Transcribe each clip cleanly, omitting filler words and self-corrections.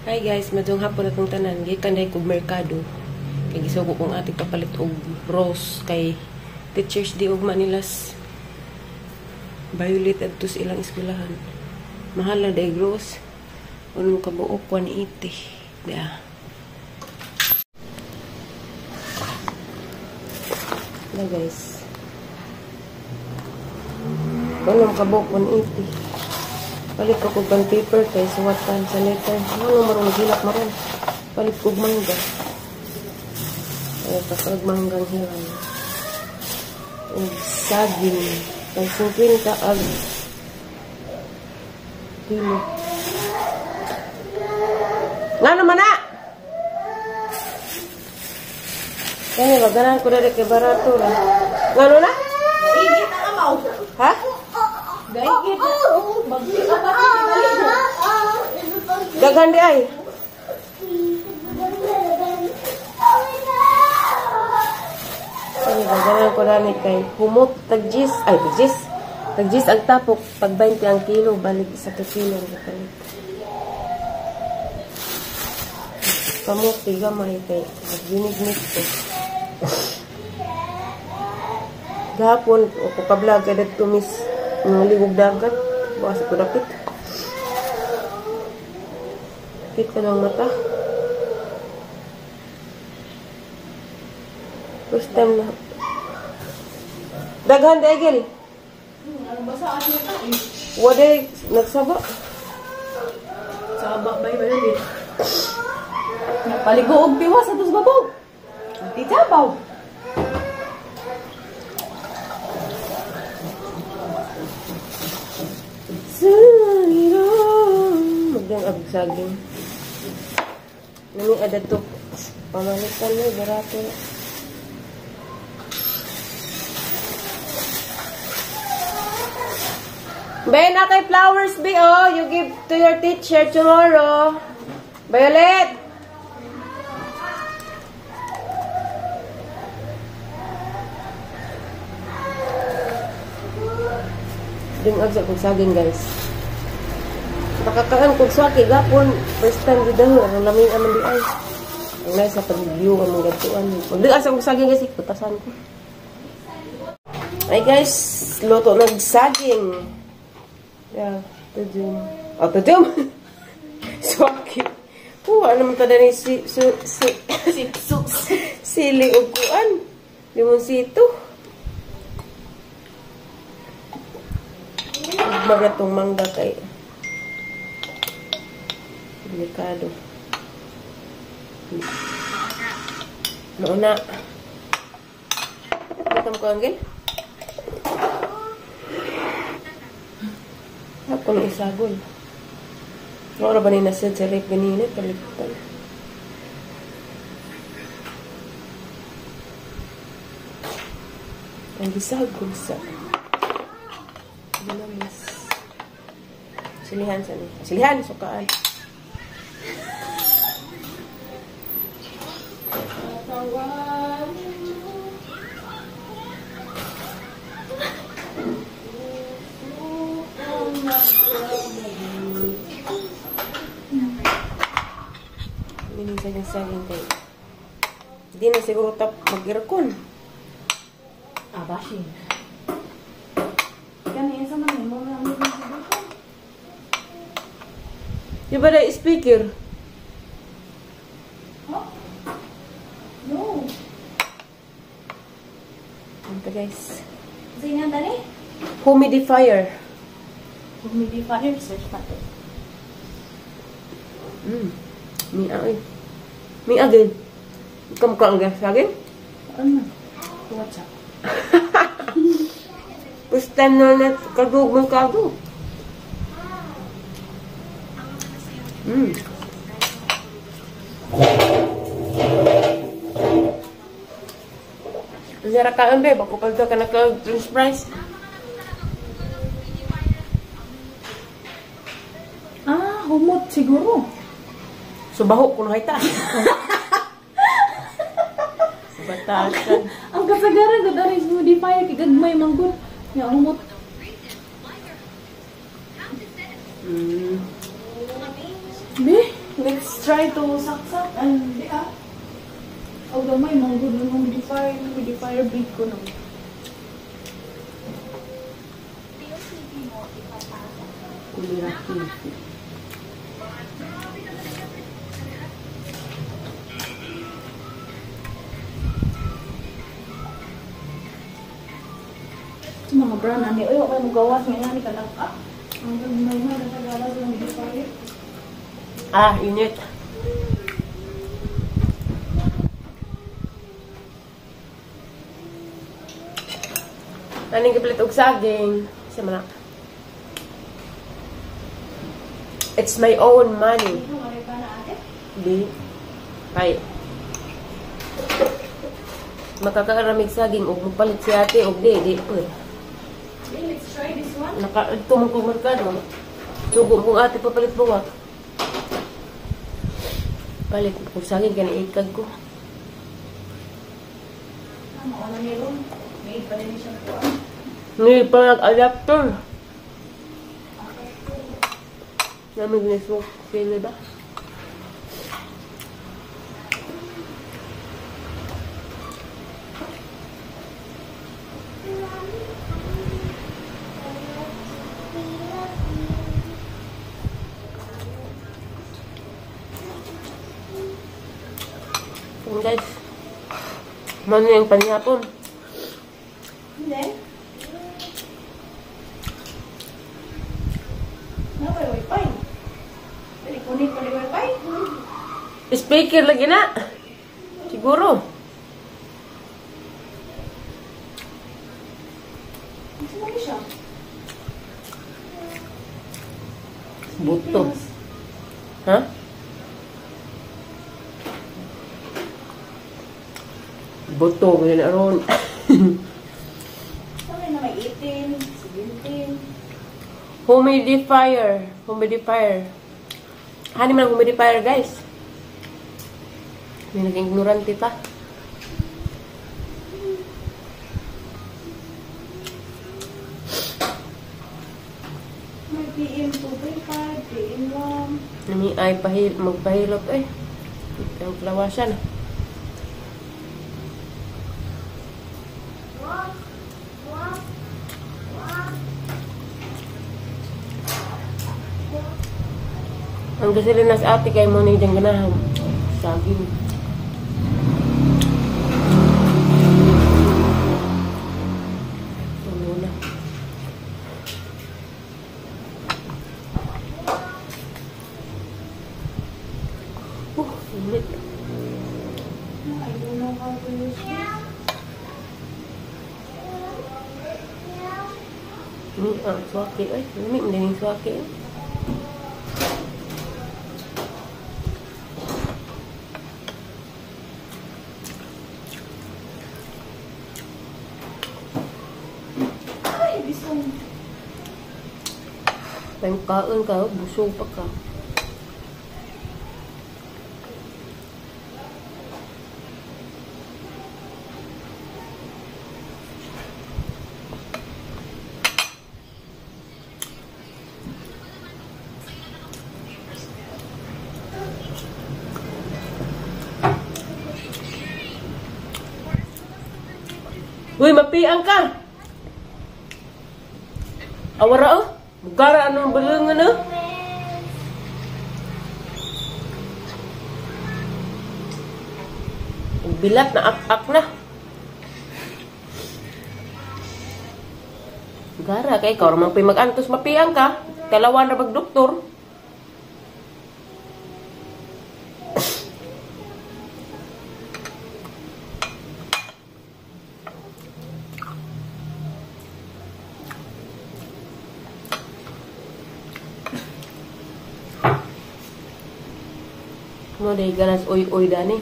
Hi guys, madyong hapon atong tanan. Gikan dahil kog merkado. Kay gisugo kong ating papalit og rose kay Teachers Day ugma nilas Violet adto sa ilang eskwelahan. Mahal na dahil rose. Uno ka buok 180. Diya. Na guys. Uno ka buok 180. Palit ko kog paper kay suwatan sa letter. Ano marong hilak maron. Palit kog mangga. Ay kapag manggang hilang. Og saging kay 50 ag kilo. Ngano man na? Kani ba ganan ko diri kay barato ra. Ngano na? Igit ang amaw. Ha? Gaigit. Daghan di ay. Kani ba ganan ko dani kay humot tagjis ay tagjis. Tagjis ang tapok pag 20 ang kilo balik isa ka kilo ang kapalit. Kamote gamay kay magbinignit ko. Gahapon ko pa-vlog kay dadto miss ng ligog dagat. Bukas ko dapit. Pit ka ng mata. First time na. Daghan degel. Waday nagsaba. Saba ba ba yun? Napaligo og tiwas atos babaw. Di tabaw. Magdang abog saging. Nami ada to pamalitan ni barato. Ben, kay flowers be oh, you give to your teacher tomorrow. Violet. Dingag sa kong saging guys. Nakakaan kong swaki gapon first time gid daw ang lamig aman di ay. Ang nice sa pag-view ang mga gatuan. Pagdingag sa kong saging guys, putasan ko. Ay guys, luto ng saging. Yeah, tudum. Oh, tudum. Swaki. Kuha naman ta dani si su si si sili ug kuan. Limonsito. Mga tong mangga kay delikado. Mauna. Gutom ko, Angel? Ako na isagol. Ano ba ni nasa sa rep ganina? Palitan. Ang isagol sa Dinamis. Silihan sa ni. Silihan, sukaan. Minsan yung saging kayo. Hindi na siguro tap mag-aircon. Ah, bashing. Kani isa man mo na ang siguro. Di ba na speaker? Huh? No. Ito guys. Sino tani? Humidifier. Humidifier, search natin. Mi ay. Mi again. Kamukha ang saging? Ano? What's up? First time na net kadug mo kado. Zara ka ambe bako pagka ka naka french fries. Ah, humot siguro. Subaho kuno hayta. Batasan. Ang kasagaran gud ari humidifier kay gagmay manggod. Nya humot. Be? Let's try to saksak and di ah. Oh, gamay, manggod ng humidifier, humidifier breed ko no. Kuliraki. Mga brand, ani, uy, okay mo gawas, may nani ka lang. Ah, ang gamay na, kasagala sa humidifier. Ah, init. Aning gipalit og saging. Sa man. It's my own money. Di. Ay. Makakaaramig saging og magpalit si ate og di di po. Let's try this one. Naka tumong kong merkado. Sugo kong ate papalit buwak. Palit og saging kani ikag ko. Ano meron? May pa rin siya po. Hindi pa nag-adapter. Namig ni Sok, sila ba? Yun guys. Mano yung panyapon? Hindi. May wifi. Pwede kunin pa rin wifi. Speaker lagi na. Siguro. Ano ba siya? Buto. Ha? Buto. Ganyan na ron. Sabi na may 18, 17. Humidifier. Humidifier. Hani man ang humidifier, guys. May naging ignorante pa. May PM 2.5, PM 1. Nami ay magpahilot eh. Ang klawasan. Ang gasolina sa ate kay mo na yung ganahan. Saging. Ano na. Init. I don't know how to use this. Ni ah, suwaki oy. Lami man din yung suwaki. Ay, bisong. Pangkaon ka, busog pa ka. Uy, mapiang ka! Awara oh! Bugara anong balungan oh! Bilat na ak-ak na. Gara kay ikaw ramang mag-antos mapiang ka. Kalawan ra bag doktor. Mo day ganas oy-oy dani.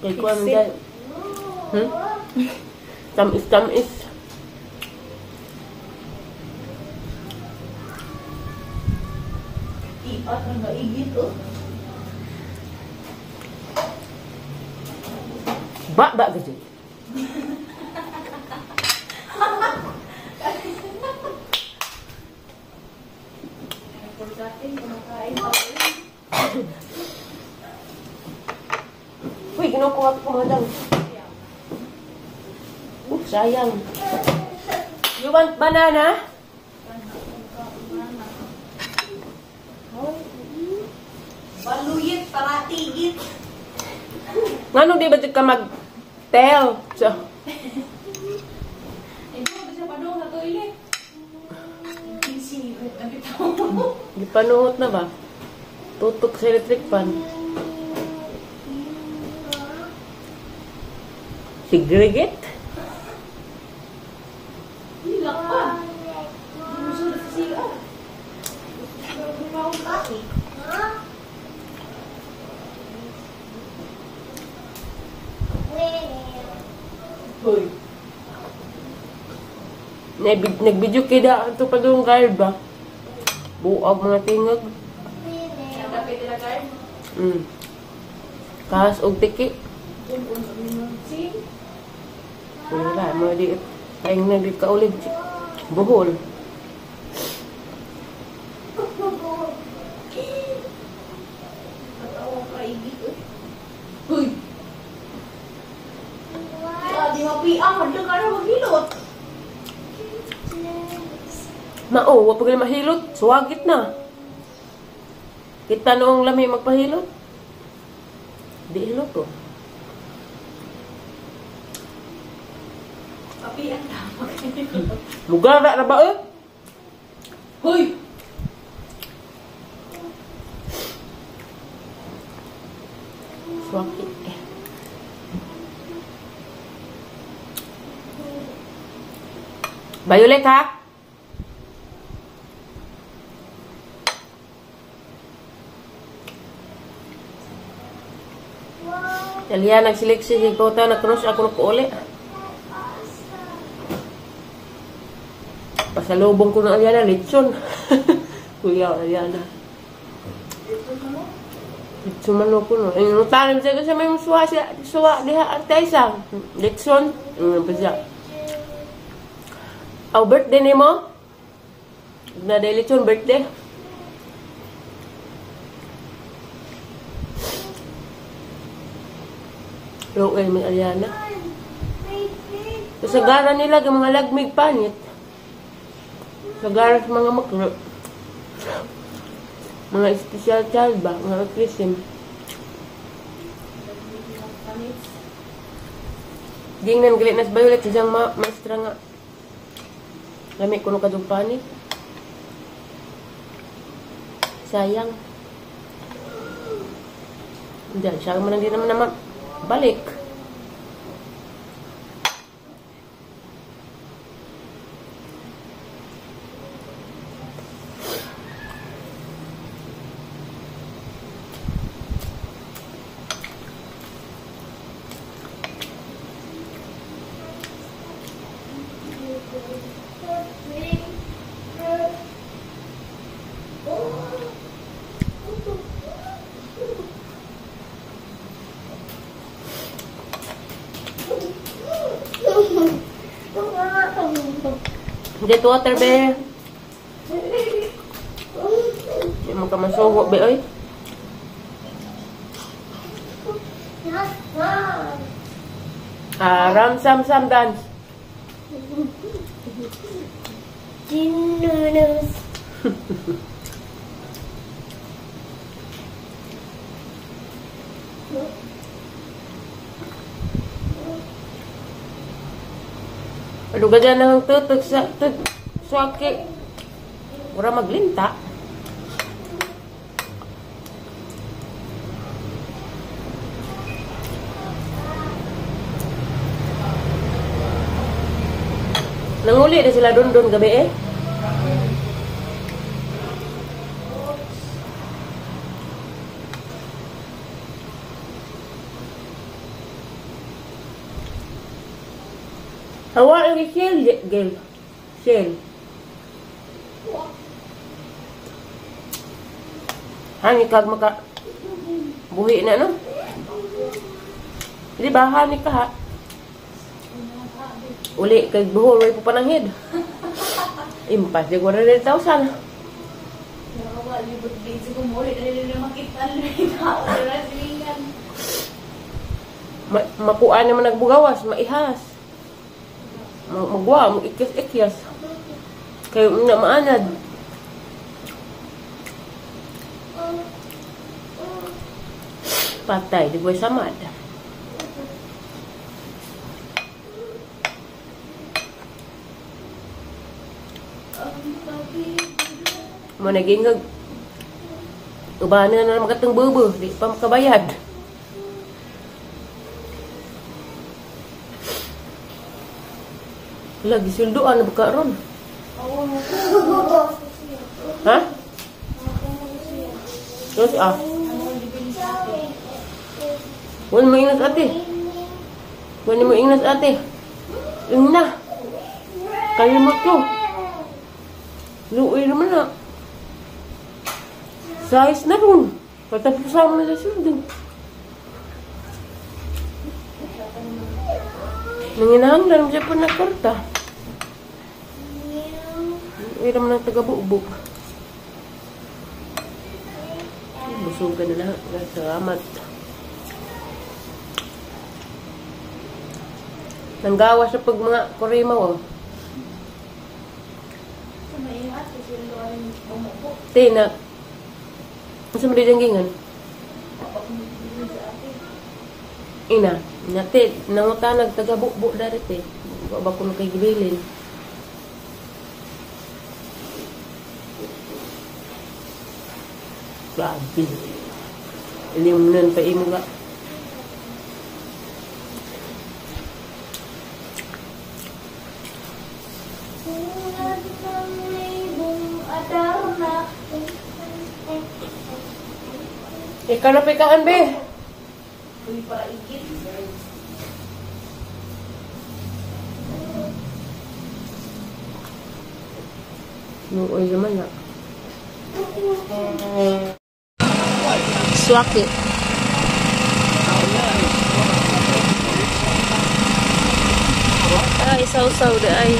Kay kuan day. Tamis-tamis. Iat ang maigit oh. Ba ba gajud. Sa atin, kumakain pa. Uy, kinukuha ko kumadang. Sayang. You want banana? Baluyit, paratigit. Ngano di ba ka mag-tell? So, Ito, bisa pa doon sa toilet. Gipanuhot na ba? Tutok sa electric fan. Segregate? Hilak pa. Gusto na sa CR. Hoy. Nag-video kida ato pa doon guard ba? Buag mga tingag. Kahas og tiki. Wala, mga di tayong na di kaulig. Buhol. Uy! Di mapiang, hadlo ka na maghilot. Mao, wa pa mahilot. Suwagit na. Kita noong lami magpahilot. Di hilot ko. Papiang tama. Lugara na ba eh? Hoy! Suwagit eh. Violet ha? Dalihan, nagsiliksi si Kota, nag-cross ako nagkuuli. Pasalubong ko ng Aliana, lechon. Kuya, Aliana. Lechon man ko no. Ay, nung tanim siya kasi may suwa siya, suwa diha ang taisa. Lechon. Ano pa siya? Oh, birthday ni mo? Na lechon birthday. Roel may Aliana. Sagara nila ang mga lagmig panit. Sagara sa mga makro. Mga special child ba? Mga autism. Gingnan galit na sa Violet sa siyang maestra nga. Lami kuno kadong panit. Sayang. Diyan, siya man hindi naman naman balik. Get water, be. Di mo ka masugo, be, oy. Ram, sam, sam, dance. Aduh, gajah nang tutuk sa suaki. Ura maglinta. Nanguli na sila dun gabi eh. Hawa ang shell, girl. Shell. Hani kag maka buhi na no? Di ba hani ka ha? Uli kag buhol way pa pananghid. Impas di 100,000. Libot din sa kumuli. Dali na makita ang tao na silingan. Makuha naman nagbugawas, maihas. Magwa, mag-ikyas-ikyas. Kayo na maanad. Patay, di buhay samad. Mo nagingag ubanan na naman katong bubo, di pa makabayad. Lagi sulduan na baka ron. Ha? Terus ah. Wala mo ingnas ate. Wala mo ingnas ate. Ingna. Kalimot ko. Luoy naman na. Size na ron. Patapusan mo na sa sweldo. Nanginahanglan mo siya po na kwarta. Luoy naman ang taga-bubok. Busog ka na lahat. Salamat. Nanggawa sa pag mga kurimaw oh. Tina. Ano sa mga? Ina. Nate, nangutanag taga-bukbuk dari te. Ba ko kay gibilin. Grabe. Ilimnan pa imo ga. Ikaw na pikaan, be. Uy, para ikit. Nuoy naman na. Swaki. Ay, sausaw na ay.